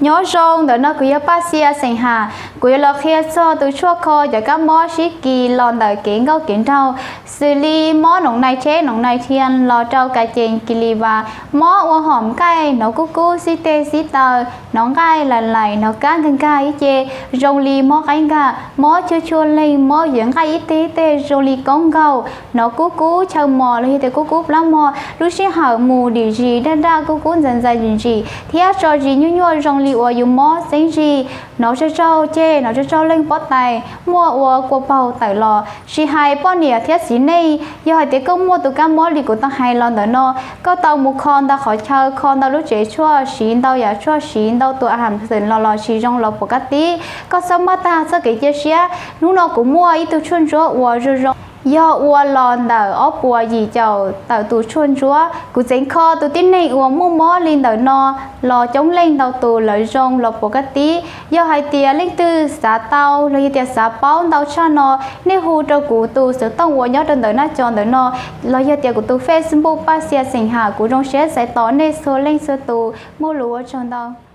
Nyob zoo, ntawm no kuv yog Paj Xia xeem Ham, kuv yuav los qhia txog tus tshuaj kho cov kab mob sib kis los ntawm kev nkauj kev nraug, xws li mob noov nais tsheb noov nais thiab los rau ka cees kis li vas, mob ua hom nqaij, hnov kub kub xib teg xib taw, hnov nqaij lais lais, hnov kab nkag nkag ib ce, zoo li mob qaib nkag, mob chua chua leeg, mob yuav nqaij ib teg ib teg zoo li koob nkaug, hnov kub kub chaw mos los yog tias kub kub plab mog, lub sij hawm mus dim zis daj daj kub kub ntxais ntxais zim zim thiab tso zis nyuaj nyuaj zoo li uas yus mob txeeb zis, hnov tsaug tsaug ceg, hnov tsaug tsaug leeg pob tais, muaj ua kua paug tawm los. Tsis hais poj niam thiab txiv neej, yog hais tias koj muaj tus kab mob li kuv tau hais los ntawm no, koj tau mus kho ntau qhov chaw, kho ntau lub tsev tshuaj, siv ntau yam tshuaj, siv ntau tus a ham xwm los los tsis zoo los puas kab tib, koj txhob maj tag txoj kev cia siab. Hnub no kuv muaj ib tug tshuaj ntsuab uas zoo zoo, yog ua los ntawm ob puas yim caum tawm tus tshuaj ntsuab. Kuv tseem kho tus tib neeg uas muaj mob li ntawm no los coob leej ntau tus lawv zoo los puas kab tib. Yog hais tias leej twg xav tau los yog tias xav paub ntau tshaj no, nej hu rau kuv tus xov tooj uas nyob rau ntawm naj co ntawm no, los yog tias kuv tus Facebook Paj Xia xeem Ham, kuv zoo siab txais tos nej txhua leej txhua tus. Muaj lus ua tsaug ntau.